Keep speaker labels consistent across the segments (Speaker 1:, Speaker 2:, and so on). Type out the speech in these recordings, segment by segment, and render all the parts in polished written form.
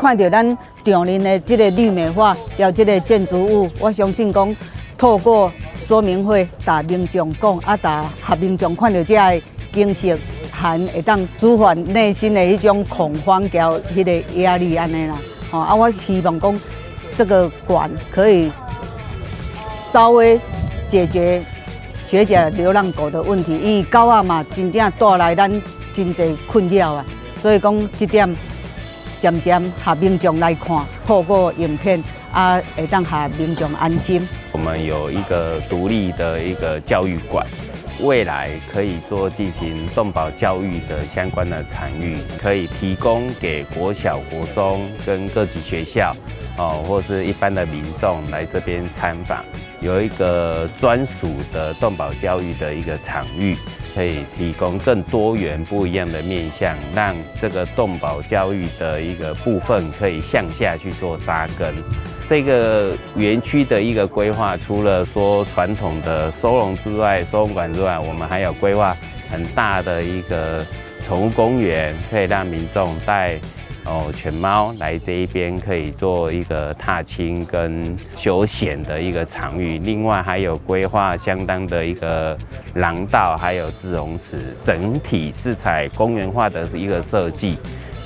Speaker 1: 看著咱長林的這个綠美化，著這个建築物，我相信講透過說明會，共民眾講，啊，共予民眾看著這个景色，還會當舒緩內心的彼種恐慌，佮彼个壓力按呢啦。吼，啊，我希望講這个館可以稍微解決學甲流浪狗的問題，因為狗仔嘛真正帶來咱真濟困擾啊，所以講這點漸漸予民眾來看，透過影片啊，會當予民眾安心。
Speaker 2: 我們有一個獨立的一個教育館，未來可以做進行動保教育的相關的場域，可以提供給國小、國中跟各級學校，哦，或是一般的民眾來這邊參訪，有一個專屬的動保教育的一個場域，可以提供更多元不一樣的面向，讓這個動保教育的一個部分可以向下去做扎根。這個園區的一個規劃，除了說傳統的收容之外，收容館之外，我們還有規劃很大的一個寵物公園，可以讓民眾帶犬貓來這一邊，可以做一個踏青跟休閒的一個場域。另外還有規劃相當的一個廊道，還有自容池，整體是採公園化的一個設計。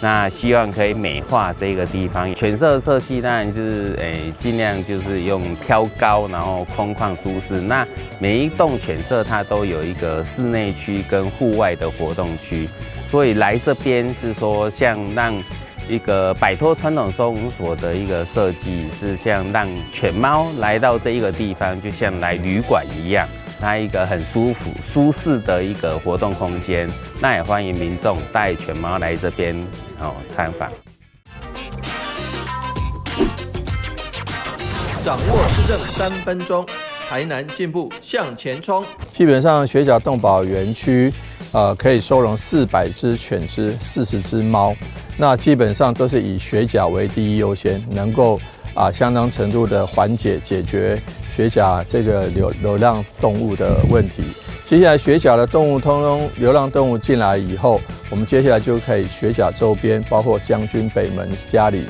Speaker 2: 那希望可以美化這個地方。犬舍設計當然是盡量就是用挑高，然後空曠舒適。那每一棟犬舍它都有一個室內區跟戶外的活動區，所以來這邊是說像讓一個擺脫傳統收容所的一個設計，是像讓犬貓來到這一個地方，就像來旅館一樣，它一個很舒服、舒適的一個活動空間。那也歡迎民眾帶犬貓來這邊參訪。
Speaker 3: 掌握市政3分鐘，台南進步向前衝。
Speaker 4: 基本上，學甲動保園區，可以收容400隻犬隻、40隻貓。那基本上都是以學甲為第一優先，能夠相當程度的緩解解決學甲這個流浪動物的問題。接下來學甲的動物通通流浪動物進來以後，我們接下來就可以學甲周邊，包括將軍北門家裡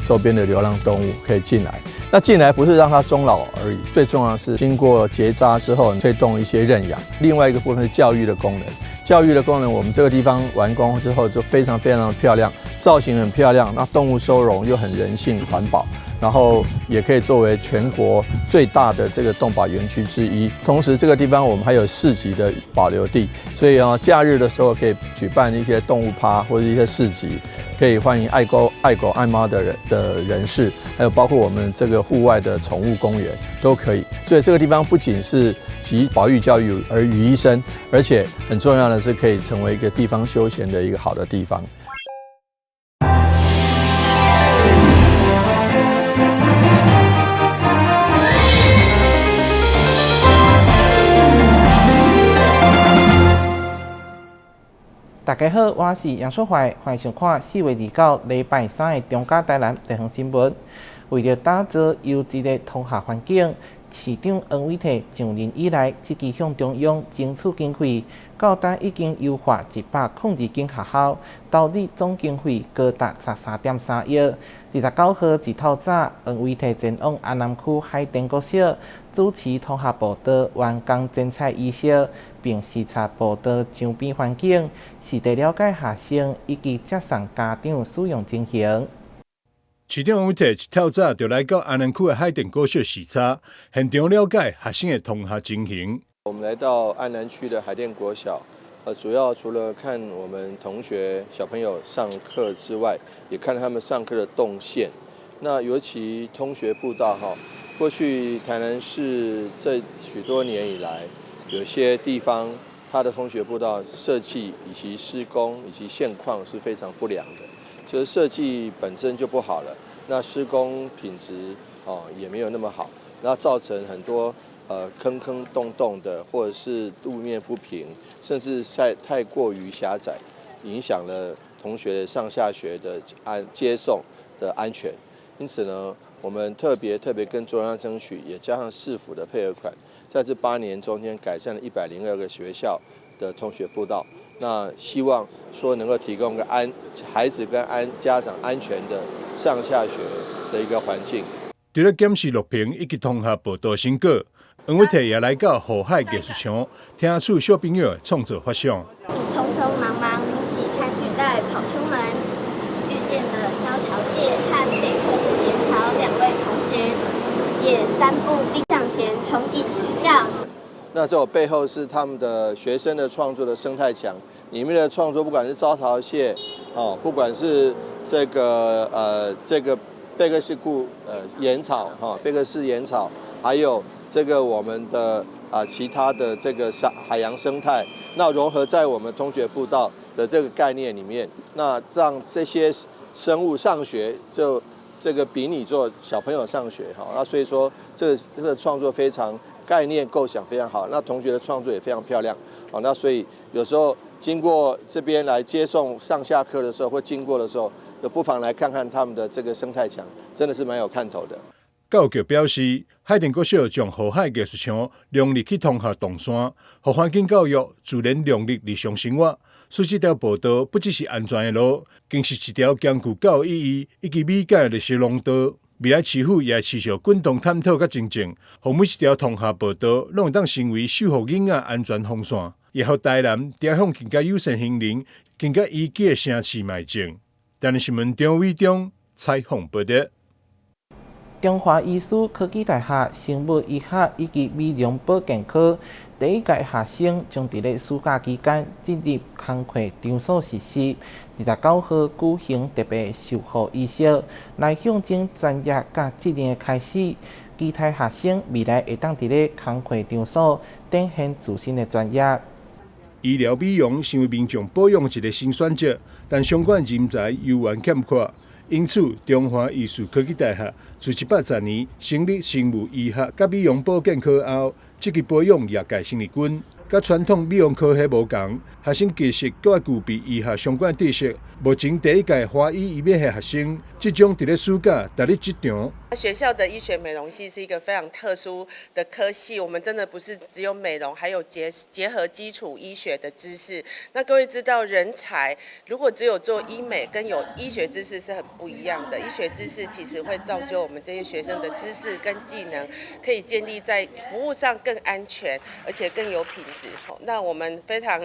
Speaker 4: 周邊的流浪動物可以進來。那進來不是讓它終老而已，最重要的是經過結紮之後，推動一些認養。另外一個部分是教育的功能，教育的功能，我們這個地方完工之後就非常非常的漂亮，造型很漂亮，那動物收容又很人性環保。然後也可以作為全國最大的這個動保園區之一。同時，這個地方我們還有市集的保留地，所以啊，假日的時候可以舉辦一些動物趴或者一些市集，可以歡迎愛狗、愛狗、愛貓的人士，還有包括我們這個戶外的寵物公園都可以。所以這個地方不僅是集保育教育而於一身，而且很重要的是可以成為一個地方休閒的一個好的地方。
Speaker 5: 大家好，我是楊淑懷，歡迎收看4月29禮拜三的中嘉台南地方新聞。為著打造優質的通學環境，市長黃偉哲上任以來，積極向中央爭取經費，到今已經優化102間學校，投入總經費高達13.3億。29號一透早，黃偉哲前往安南區海淀國小主持通學步道完工剪彩儀式，並視察步道周邊環境，實地了解學生以及接送家長使用情形。
Speaker 6: 市長黃偉哲一透早就來到安南區的海淀國小視察，現場了解學生的通學情形。
Speaker 3: 我們來到安南區的海淀國小，主要除了看我們同學小朋友上課之外，也看他們上課的動線。那尤其通學步道哈，過去台南市這許多年以來，有些地方它的通學步道設計以及施工以及現況是非常不良的，就是設計本身就不好了，那施工品質也沒有那麼好，那造成很多坑坑洞洞的，或者是路面不平，甚至太過於狹窄，影響了同學上下學的接送的安全。因此呢，我們特別特別跟中央爭取，也加上市府的配合款，在這8年中間改善了102個學校的通學步道。那希望說能夠提供個安孩子跟安家長安全的上下學的一個環境。
Speaker 6: 除了檢視路平以及通學步道成果，黃偉哲也來到河海藝術牆，聽取小朋友的創作發想。
Speaker 7: 匆匆忙忙拎起餐具袋跑出門，遇見了招潮蟹和貝克氏鹽草兩位同學，也三步並向前衝進學校。
Speaker 3: 那這我背後是他們的學生的創作的生態牆，裡面的創作不管是招潮蟹，哦，不管是這個貝克氏固鹽草哈，貝克氏鹽草，還有這個我們的啊其他的這個海洋生態，那融合在我們通學步道的這個概念裡面，那讓這些生物上學就這個比擬做小朋友上學哈，那所以說這個創作非常概念構想非常好，那同學的創作也非常漂亮，好，那所以有時候經過這邊來接送上下課的時候，或經過的時候，就不妨來看看他們的這個生態牆，真的是蠻有看頭的。
Speaker 6: 教育局表示，海淀國小將河海藝術牆融入去通學動線，予環境教育自然融入日常生活。使這條步道不只是安全的路，更是一條兼具教育意義以及美感的綠色廊道。未來市府也會持續滾動探討佮精進，予每一條通學步道攏會當成為守護囡仔安全防線，也予台南朝向更加友善行人、更加宜居的城市邁進。台南新聞張偉忠採訪報導。
Speaker 5: 中華醫事科技大學生物醫學以及美容保健科第一屆學生將佇咧暑假期間進入工課場所實習。29號舉行特別授課儀式，來象徵專業佮責任的開始。期待學生未來會當佇咧工課場所展現自身的專業。
Speaker 6: 醫療美容成為民眾保養一個新選擇，但相關人才猶原欠缺。因此，中華醫事科技大學自110年成立生物醫學佮美容保健科後，這個保養業界生力軍。佮傳統美容科系無仝，學生其實閣愛具備醫學相關知識。目前第一屆華醫醫美系學生即將佇咧暑假踏入職場。
Speaker 8: 學校的醫學美容系是一個非常特殊的科系，我們真的不是只有美容，還有結合基礎醫學的知識。那各位知道，人才如果只有做醫美，跟有醫學知識是很不一樣的。醫學知識其實會造就我們這些學生的知識跟技能，可以建立在服務上更安全，而且更有品質。那我們非常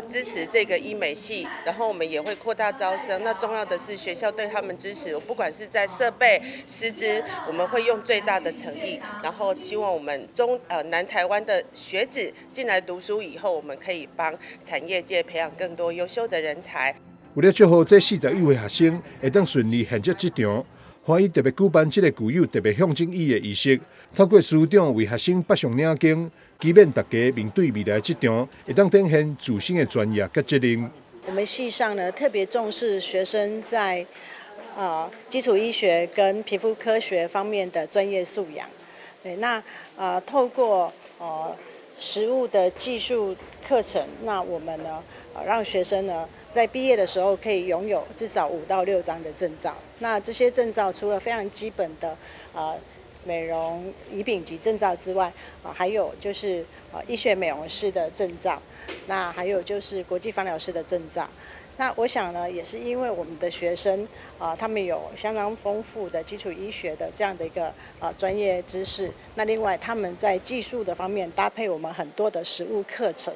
Speaker 8: 支持這個醫美系，然後我們也會擴大招生。那重要的是學校對他們支持，不管是在設備、師資，我們會用最大的誠意，然後希望我們南台灣的學子進來讀書以後，我們可以幫產業界培養更多優秀的人才。
Speaker 6: 為了祝賀這41位學生會當順利銜接職場，華醫特別舉辦這個具有特別象徵意義的儀式，透過師長為學生箔上領巾，期勉大家面對未來職場，會當展現自身的專業佮責任。
Speaker 9: 我們系上呢特別重視學生在基礎醫學跟皮膚科學方面的專業素養。對，那透過實務的技術課程，那我們呢讓學生呢在畢業的時候可以擁有至少5到6張的證照。那這些證照除了非常基本的美容乙丙級證照之外，啊還有就是醫學美容師的證照，那還有就是國際芳療師的證照。那我想呢，也是因為我們的學生啊，他們有相當豐富的基礎醫學的這樣的一個專業知識。那另外他們在技術的方面搭配我們很多的實務課程，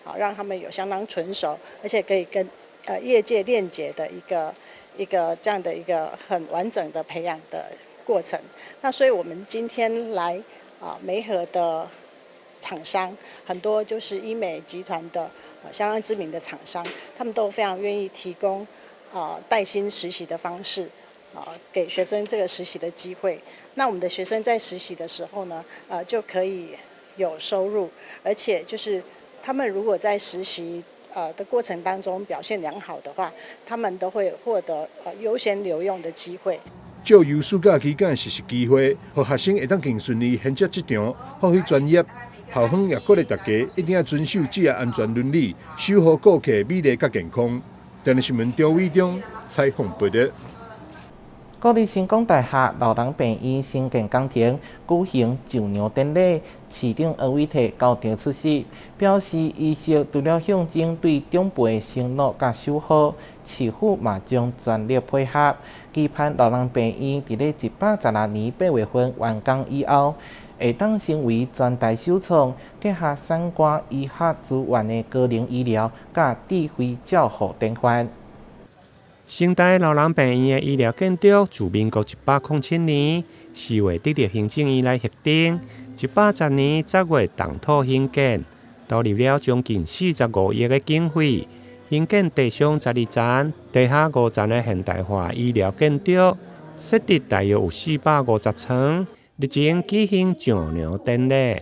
Speaker 9: 啊，讓他們有相當純熟，而且可以跟業界鏈接的一個這樣的一個很完整的培養的過程。那所以我們今天來啊媒合的廠商很多，就是醫美集團的相當知名的廠商，他們都非常願意提供帶薪實習的方式啊，給學生這個實習的機會。那我們的學生在實習的時候呢，就可以有收入，而且就是他們如果在實習的過程當中表現良好的話，他們都會獲得優先留用的機會。
Speaker 6: 借由暑假期間實習機會，予學生會當更順利銜接職場，發揮專業。校方也鼓勵大家一定要遵守職業安全倫理，守護顧客美麗佮健康。電視新聞張偉忠採訪報導。
Speaker 5: 國立成功大學老人病院興建工程舉行上梁典禮，市長黃偉哲到場出席，表示醫生除了象徵對長輩的承諾佮守護，市府嘛將全力配合，期盼老人病院佇咧116年8月份完工以後，會當成為全台首創結合相關醫學資源的高齡醫療佮智慧照護典範。
Speaker 10: 成大老人病院的醫療建築自民國107年4月得到行政院來核定，110年10月動土興建，投入了將近45億的經費，興建地上12層、地下5層的現代化醫療建築，設置大約有450床。日前舉行上梁典禮。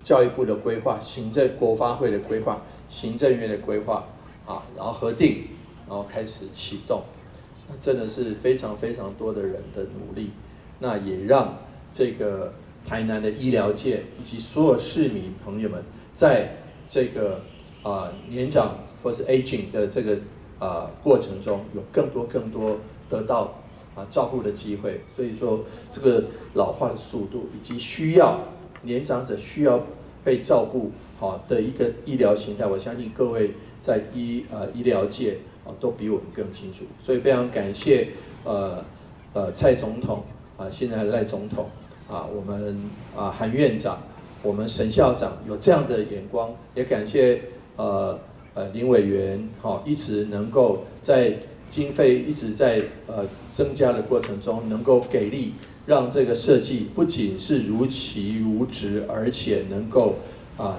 Speaker 4: 教育部的規劃、行政國發會的規劃、行政院的規劃，啊，然後核定，然後開始啟動，那真的是非常非常多的人的努力，那也讓這個台南的醫療界以及所有市民朋友們，在這個年長或是 aging 的這個過程中，有更多更多得到照顧的機會。所以說，這個老化的速度以及需要年長者需要被照顧好的一個醫療形態，我相信各位在醫療界都比我們更清楚。所以非常感謝蔡總統啊，現在賴總統啊，我們韓院長，我們沈校長有這樣的眼光，也感謝林委員，一直能夠在經費一直在增加的過程中，能夠給力，讓這個設計不僅是如期如質，而且能夠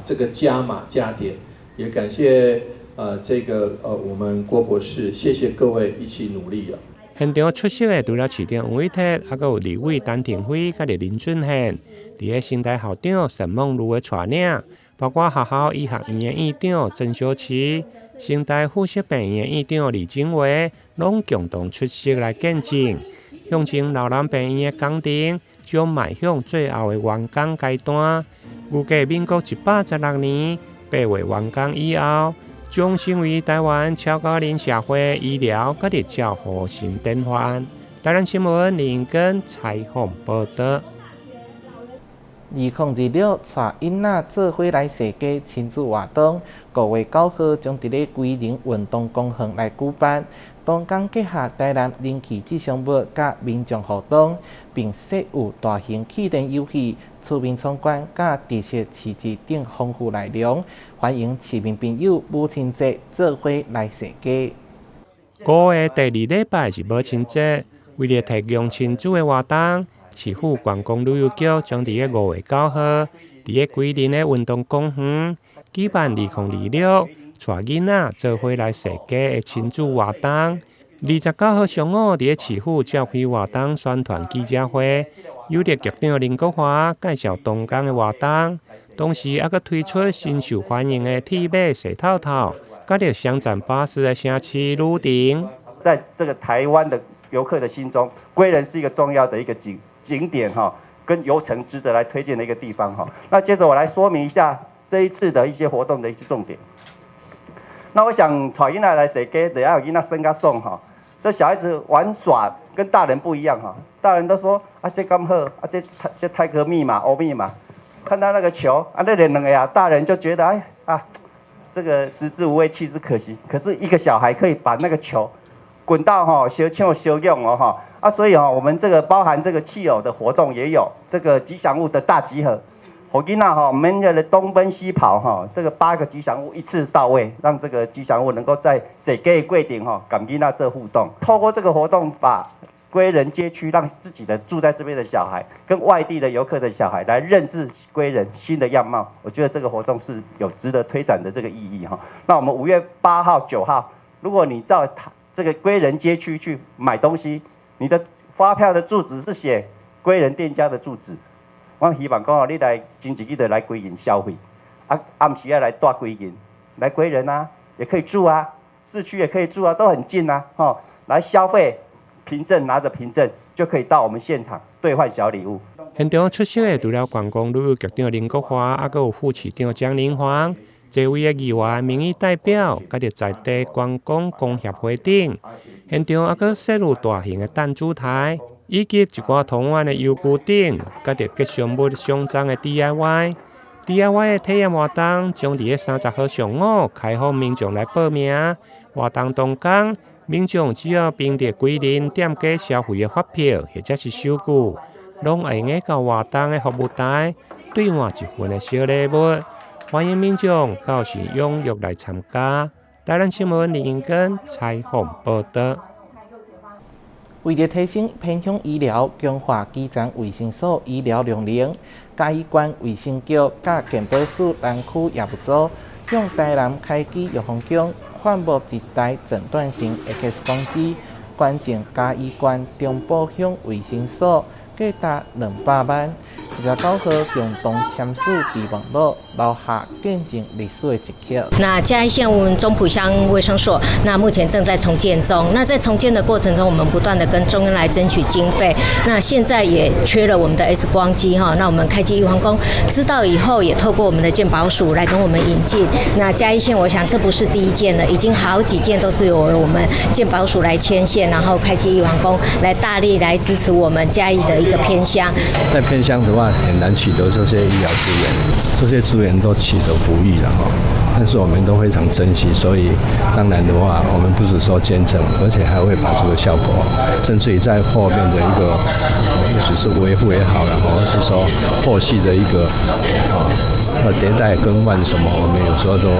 Speaker 4: 這個加碼加點。也感謝這個我們郭博士，謝謝各位一起努力啊！
Speaker 10: 現場出席的除了市長黃偉哲，猶閣有立委陳亭妃佮林俊憲，佇咧成大校長沈孟儒的帶領，包括學校醫學院的院長曾小琪、成大附設病院的院長李金偉，攏共同出席來見證，象徵老人病院的工程將邁向最後的完工階段。預計民國116年8月完工以後，將成為台灣超高齡社會醫療佮照護新典範。台南新聞林根採訪報導。
Speaker 5: 2026帶囡仔做伙來踅街親子活動，5月9號將佇咧歸仁運動公園來舉辦。當天結合台南人氣吉祥物佮民眾互動，並設有大型氣墊遊戲、趣味闖關佮特色市集等豐富內容，歡迎市民朋友母親節做伙來踅街。
Speaker 10: 5月第二禮拜是母親節，為了提供親子的活動，市府觀光旅遊局將佇咧5月9號，佇咧歸仁的運動公園舉辦2026帶囡仔做伙來踅街的親子活動。29號上午，佇咧市府召開活動宣傳記者會，由著局長林國華介紹當天的活動，同時猶閣推出深受歡迎的鐵馬踅透透，佮著雙層巴士的城市旅程。
Speaker 11: 在這個台灣的遊客的心中，歸仁是一個重要的一個景點哈，跟遊程值得來推薦的一個地方哈。那接着我來說明一下這一次的一些活動的一些重點。那我想帶囡仔來踅街，得要有囡仔耍較爽哈。這小孩子玩耍跟大人不一樣哈，大人都說啊這敢好，啊這泰戈密碼、歐密碼，看到那個球啊那兩個啊，大人就覺得哎啊，這個食之無味，棄之可惜。可是一個小孩可以把那個球滾到哈，相搶相擁哦哈啊，所以哈，我們這個包含這個汽偶的活動也有這個吉祥物的大集合，予囡仔哈，我們的東奔西跑哈，這個8個吉祥物一次到位，讓這個吉祥物能夠在踅街的過程哈，佮囡仔做互動，透過這個活動，把歸仁街區讓自己的住在這邊的小孩跟外地的遊客的小孩來認識歸仁新的樣貌，我覺得這個活動是有值得推展的這個意義哈。那我們5月8號、9號，如果你到這個歸仁街區去買東西，你的發票的住址是寫歸仁店家的住址。我希望講哦，你來前一日就來歸仁消費，啊暗時仔來蹛歸仁，來歸仁啊，也可以住啊，市區也可以住啊，都很近啊，吼，來消費，憑證拿着憑證就可以到我們現場兌換小禮物。
Speaker 10: 現場出席的除了觀光旅遊局長林國華，猶閣有副市長江寧煌，這位的議員民意代表，佮著在地觀光工協會等。現場猶閣設有大型的彈珠台，以及一寡圖案的郵具頂，佮著吉祥物相贈的 DIY。DIY 的體驗活動將佇咧30號上午開放民眾來報名。活動當天，民眾只要憑著歸仁店家消費的發票或者是收據，攏會用得到活動的服務台兌換一份的小禮物。歡迎民眾到時踴躍來參加。台南新聞林英根採訪報導。
Speaker 5: 為著提升偏鄉醫療、強化基層衛生所醫療量能，嘉義縣衛生局佮健保署南區業務組向台南開基玉皇宮販募一台診斷型 X 光機，捐贈嘉義縣中埔鄉衛生所，價達200萬。29號共同簽署備忘錄，留下見證歷史的一刻。
Speaker 12: 那嘉義縣中埔鄉衛生所，那目前正在重建中。那在重建的過程中，我們不斷的跟中央來爭取經費。那現在也缺了我們的 X 光機哈。那我們開基玉皇宮知道以後，也透過我們的健保署來跟我們引進。那嘉義縣，我想這不是第一件了，已經好幾件都是由我們健保署來牽線，然後開基玉皇宮來大力來支持我們嘉義的一個偏鄉。
Speaker 13: 在偏鄉的話，很難取得這些醫療資源，這些資源都取得不易了哈。但是我們都非常珍惜，所以當然的話，我們不是說捐贈，而且還會把這個效果，甚至於在後面的一個，也許是維護也好，然後是說後續的一個啊，迭代更換什麼，我們有時候都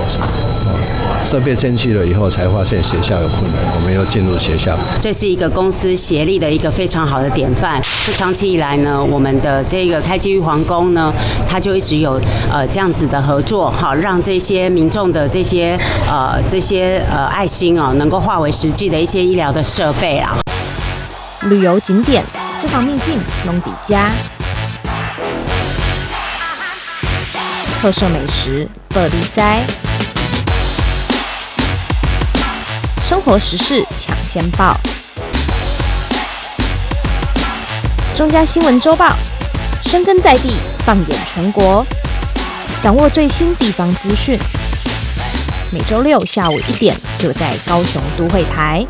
Speaker 13: 設備進去了以後，才發現學校有困難，我們又進入學校。
Speaker 14: 這是一個公私協力的一個非常好的典範。長期以來呢，我們的這個開基玉皇宮呢，它就一直有這樣子的合作，好讓這些民眾的這些愛心哦，能夠化為實際的一些醫療的設備啊。
Speaker 15: 旅遊景點、私房秘境攏佇遮，特色美食報你知。生活時事搶先報，中嘉新聞週報，深耕在地，放眼全國，掌握最新地方資訊。每週六下午1點，就在高雄都會台。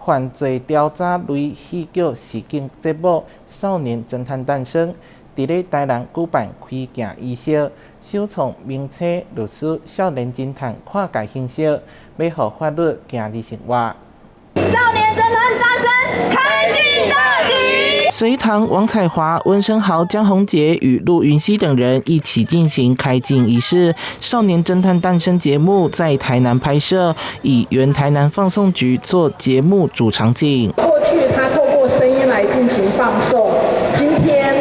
Speaker 5: 犯罪調查類戲劇實境節目《少年偵探誕生》佇咧台南舉辦開鏡儀式，首創名車律師少年偵探跨界形式，欲予法律行入生活。
Speaker 16: 少年偵探誕生，開鏡大吉！
Speaker 5: 隋棠、王彩樺、溫昇豪、江宏傑與陸雲熙等人一起進行開鏡儀式。《少年偵探誕生》節目在台南拍攝，以原台南放送局做節目主場景。
Speaker 17: 過去他透過聲音來進行放送，今天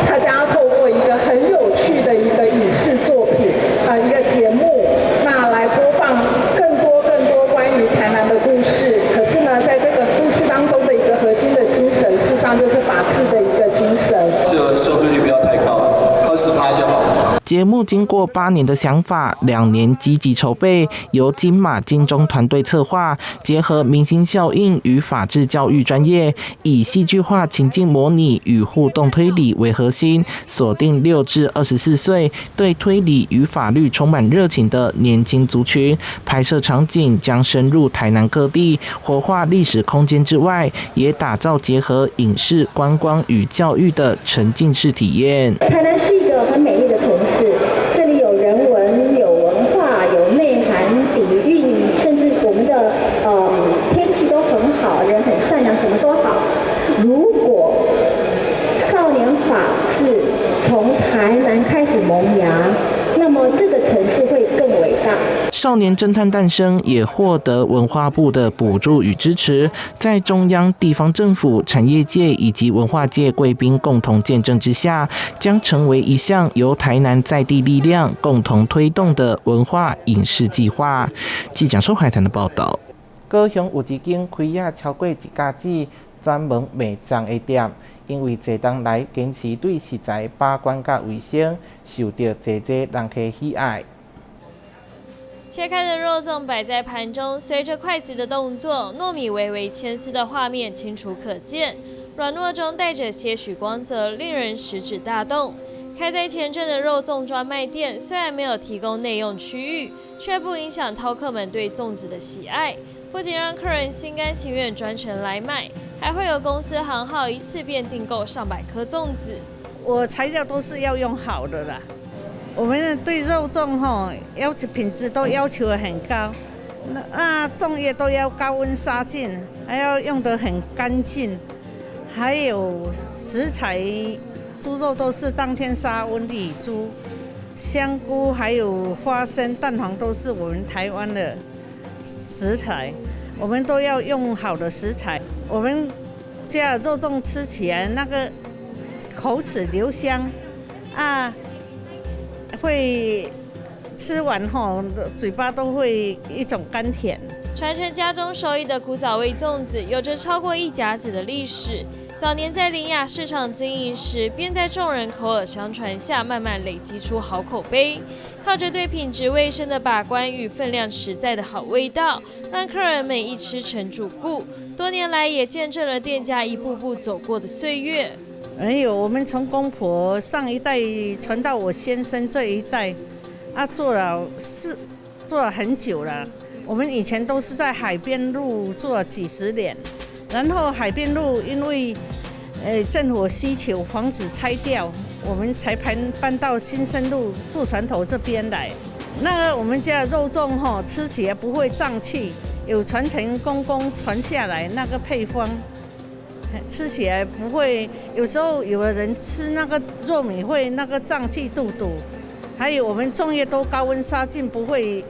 Speaker 17: 他將要透過一個很有趣的一個影視作品，一個節目，那來播放更多更多關於台南的故事。可是呢，在這個故事當中的一個核心的精神，事實上就是法治的一個精神。
Speaker 18: 這個收視率不要太高，20%就好。
Speaker 5: 節目經過8年的想法，2年積極籌備，由金馬金鐘團隊策劃，結合明星效應與法治教育專業，以戲劇化情境模擬與互動推理為核心，鎖定6至24歲對推理與法律充滿熱情的年輕族群。拍攝場景將深入台南各地，活化歷史空間之外，也打造結合影視、觀光與教育的沉浸式體驗。
Speaker 19: 台南是一個很美麗的城市，這裡有人文、有文化、有內涵、底蘊，甚至我們的天氣都很好，人很善良，什麼都好。如果少年法治從台南開始萌芽，那麼這個城市會更偉大。
Speaker 5: 少年偵探誕生也獲得文化部的補助與支持，在中央、地方政府、產業界以及文化界貴賓共同見證之下，將成為一項由台南在地力量共同推動的文化影視計劃。記者收海談的報道。高雄有一間開業超過一甲子、專門賣粽的店，因為濟冬來堅持對食材把關佮衛生，受到濟濟人客喜愛。
Speaker 20: 切開的肉粽擺在盤中，隨着筷子的動作，糯米微微牽絲的畫面清楚可見，軟糯中帶着些許光澤，令人食指大動。開在前鎮的肉粽專賣店，雖然沒有提供內用區域，卻不影響饕客們對粽子的喜愛。不僅讓客人心甘情願專程來買，还会有公司行号一次便订购上百颗粽子。
Speaker 21: 我材料都是要用好的啦，我們對肉粽吼要求品質都要求很高，那粽葉都要高溫殺菌，還要用得很乾淨，還有食材，豬肉都是當天殺溫里豬，香菇還有花生、蛋黃都是我們台灣的食材，我們都要用好的食材。我們家肉粽吃起來那個口齒留香啊，會吃完後嘴巴都會一種甘甜。
Speaker 20: 傳承家中手藝的古早味粽子，有着超過一甲子的歷史。早年在苓雅市場經營時，便在眾人口耳相傳下，慢慢累積出好口碑。靠着對品質衛生的把關與分量實在的好味道，讓客人們一吃成主顧。多年來也見證了店家一步步走過的歲月。
Speaker 21: 沒有，我們從公婆上一代傳到我先生這一代，啊，做了很久了。我們以前都是在海邊路做了幾十年，然後海邊路因為政府需求房子拆掉，我們才搬到新生路渡船頭這邊來。那個我們家肉粽吼吃起來不會脹氣，有傳承公公傳下來那個配方，吃起來不會。有時候有的人吃那個糯米會那個脹氣肚肚，還有我們粽葉都高溫殺菌，不會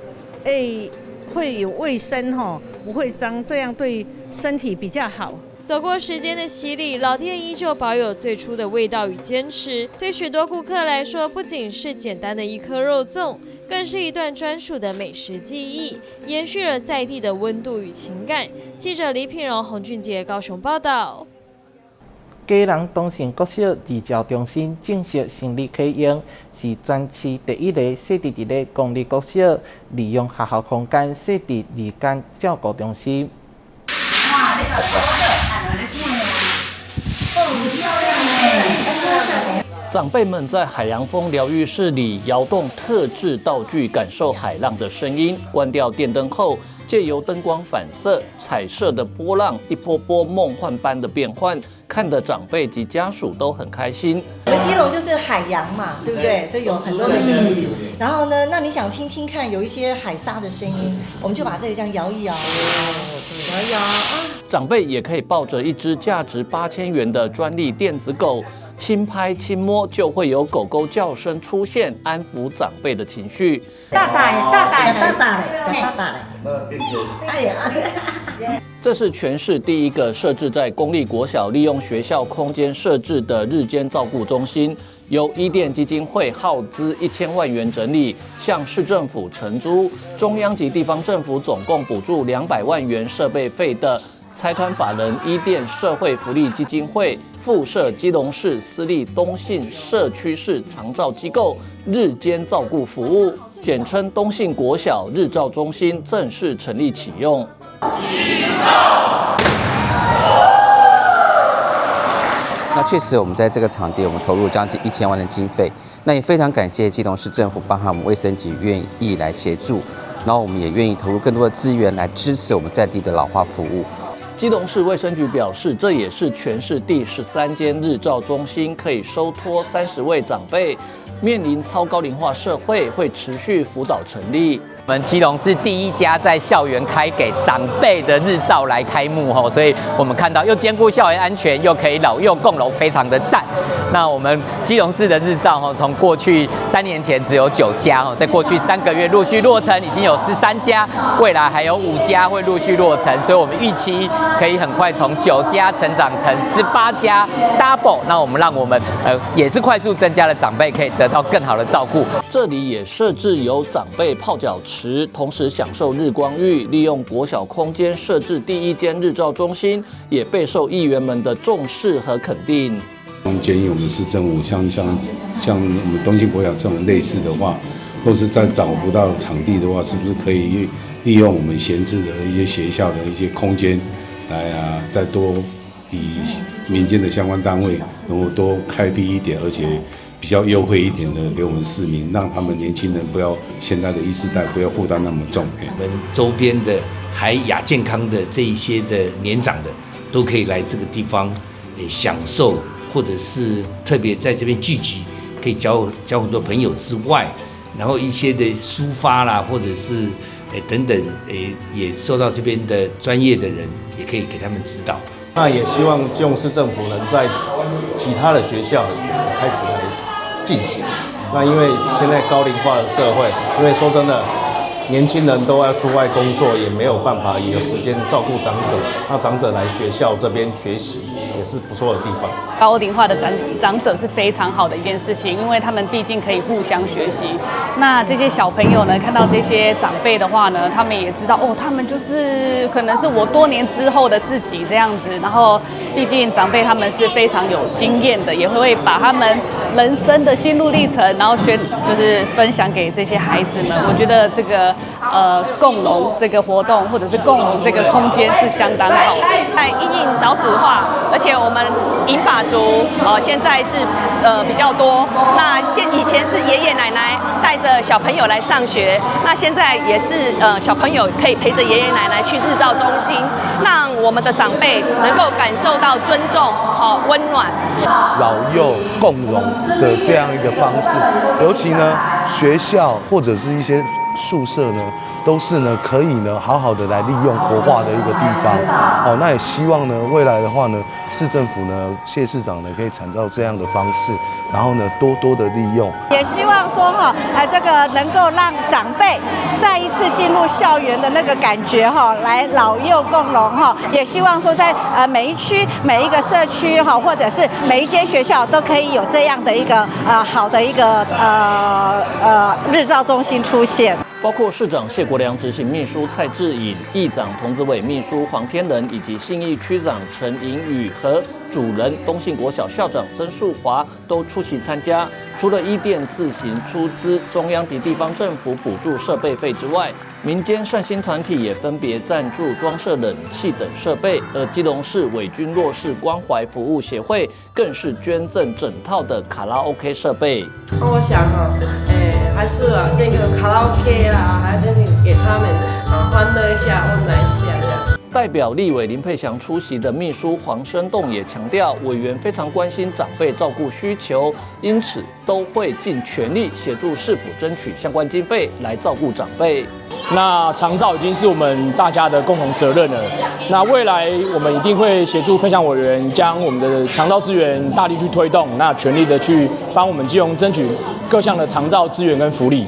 Speaker 21: 會有衛生吼，不會髒，這樣對身體比較好。
Speaker 20: 走過時間的洗禮，老店依舊保有最初的味道與堅持。對許多顧客來說，不僅是簡單的一顆肉粽，更是一段專屬的美食記憶，延續了在地的溫度與情感。記者李品榮、洪俊傑高雄報道。
Speaker 5: 基隆東信國小兒照中心正式成立啟用，是全市第一个設置佇咧公立國小，利用學校空間設置日間照顧中心。
Speaker 22: 哇，這個漂亮哎！
Speaker 23: 長輩們在海洋風療癒室裡搖動特製道具，感受海浪的聲音。關掉電燈後，借由燈光反射，彩色的波浪一波波夢幻般的變換，看得長輩及家屬都很開心。
Speaker 24: 我們基隆就是海洋嘛，對不對？所以有很多的魚。然後呢，那你想聽聽看，有一些海沙的聲音，我們就把這個這樣搖一搖，搖一搖啊。
Speaker 23: 長輩也可以抱着一隻價值8000元的專利電子狗，輕拍輕摸就會有狗狗叫聲出現，安撫長輩的情緒。
Speaker 16: 大大大大
Speaker 24: 大大嘞，大大嘞。哎呀！
Speaker 23: 這是全市第一個設置在公立國小，利用學校空間設置的日間照顧中心，由伊甸基金會耗資1000萬元整理，向市政府承租，中央及地方政府總共補助200萬元設備費的財團法人伊甸社會福利基金會附設基隆市私立東信社區式長照機構日間照顧服務，簡稱東信國小日照中心，正式成立啟用。
Speaker 25: 那確實，我們在這個場地，我們投入將近1000萬的經費。那也非常感謝基隆市政府，包含我們衛生局願意來協助，然後我們也願意投入更多的資源來支持我們在地的老化服務。
Speaker 23: 基隆市衛生局表示，這也是全市第13間日照中心，可以收托30位長輩。面臨超高齡化社會，會持續輔導成立。
Speaker 26: 我們基隆是第一家在校園開給長輩的日照來開幕吼，所以我們看到又兼顧校園安全，又可以老幼共融，非常的讚。那我們基隆市的日照吼，從過去3年前只有9家哦，在過去3個月陸續落成，已經有13家，未來還有5家會陸續落成，所以我們預期可以很快從9家成長成18家 double。那我們讓我們也是快速增加了長輩可以得到更好的照顧。
Speaker 23: 這裡也設置有長輩泡腳池，同時享受日光浴。利用國小空間設置第一間日照中心，也備受議員們的重視和肯定。
Speaker 27: 我們建議我們市政府像我們東信國小這種類似的話，若是再找不到場地的話，是不是可以利用我們閒置的一些學校的一些空間，來啊，再多以民間的相關單位能夠多開闢一點，而且比較優惠一點的給我們市民，讓他們年輕人不要現在的一世代不要負擔那麼重。
Speaker 28: 我們周邊的還亞健康的這一些的年長的，
Speaker 1: 都可以来这个地方，享受，或者是特别在这边聚集，可以交交很多朋友之外，然后一些的抒发啦，或者是等等，也受到这边的专业的人也可以给他们指导。
Speaker 2: 那也希望基隆市政府能在其他的学校开始来进行。那因为现在高龄化的社会，因为说真的，年轻人都要出外工作，也没有办法有时间照顾长者。那长者来学校这边学习也是不错的地方。
Speaker 3: 高龄化的长者是非常好的一件事情，因为他们毕竟可以互相学习。那这些小朋友呢，看到这些长辈的话呢，他们也知道哦，他们就是可能是我多年之后的自己这样子。然后，毕竟长辈他们是非常有经验的，也会把他们人生的心路历程，然后就是分享给这些孩子们。我觉得这个共融这个活动，或者是共融这个空间是相当好的。
Speaker 6: 在因应少子化，而且我们银发族现在是比较多。那以前是爷爷奶奶带着小朋友来上学，那现在也是小朋友可以陪着爷爷奶奶去日照中心，让我们的长辈能够感受到尊重、好温暖。
Speaker 7: 老幼共融的这样一个方式，尤其呢学校或者是一些宿舍呢，都是呢可以呢好好的来利用活化的一个地方。哦，那也希望呢未来的话呢，市政府呢谢市长呢可以参照这样的方式，然后呢多多的利用。
Speaker 8: 也希望说哈，这个能够让长辈再一次进入校园的那个感觉哈，来老幼共融哈。也希望说在每一区每一个社区哈，或者是每一间学校都可以有这样的一个好的一个日照中心出现。
Speaker 23: 包括市长谢国梁、执行秘书蔡志颖、议长童子伟、秘书黄天仁，以及信义区长陈颖宇和主人东信国小校长曾树华都出席参加。除了伊甸自行出资、中央及地方政府补助设备费之外，民间善心团体也分别赞助装设冷气等设备，而基隆市伪军弱势关怀服务协会更是捐赠整套的卡拉 OK 设备。
Speaker 9: 那我想哈，还是啊，这个卡拉 OK 啦，还是给他们啊欢乐一下，温暖一下这样。
Speaker 23: 代表立委林佩祥出席的秘书黄生栋也强调，委员非常关心长辈照顾需求，因此都会尽全力协助市府争取相关经费来照顾长辈。
Speaker 28: 那长照已经是我们大家的共同责任了。那未来我们一定会协助佩祥委员，将我们的长照资源大力去推动，那全力的去帮我们基隆争取各项的长照资源跟福利。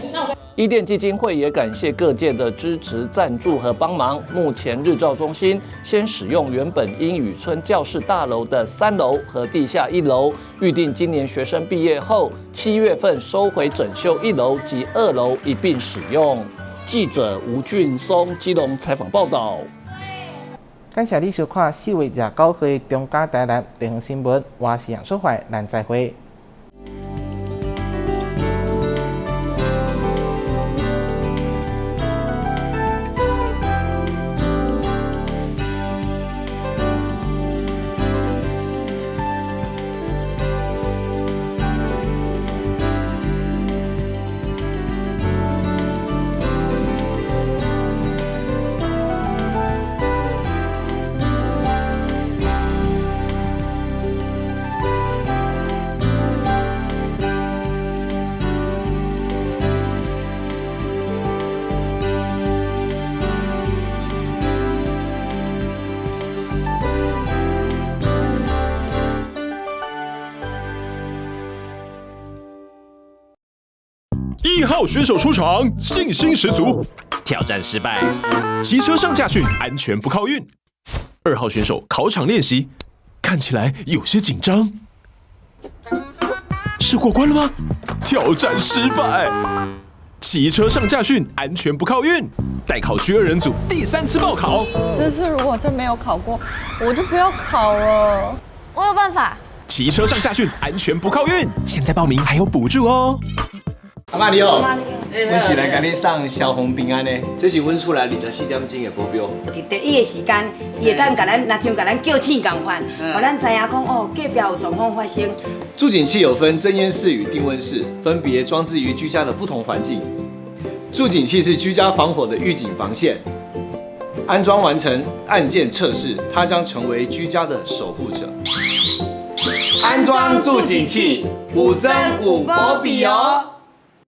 Speaker 23: 伊甸基金会也感谢各界的支持、赞助和帮忙。目前日照中心先使用原本英语村教室大楼的3楼和地下1楼，预定今年学生毕业后7月份收回整修1楼及2楼一并使用。记者吴俊松基隆采访报道。
Speaker 5: 感谢你收看4月29号中嘉台南地方新闻，我是杨淑怀，咱再会。
Speaker 29: 1号选手出场，信心十足，挑战失败，骑车上驾训，安全不靠运。2号选手考场练习，看起来有些紧张，是过关了吗？挑战失败，骑车上驾训，安全不靠运。待考区2人组第3次报考，
Speaker 30: 这次如果真没有考过，我就不要考了。
Speaker 16: 我有办法。
Speaker 29: 骑车上驾训，安全不靠运，现在报名还有补助哦。
Speaker 31: 阿嬤你好，阮是来共你送消防平安的，这是阮厝内24点钟的保镖。
Speaker 32: 伫第一个时间，伊会当共咱，若像共咱叫醒仝款，予咱知影讲哦，隔壁有状况发生。
Speaker 31: 住警器有分增烟室与定温室，分别装置于居家的不同环境。住警器是居家防火的预警防线。安装完成，按键测试，它将成为居家的守护者。安装住警器，有装有保庇哦。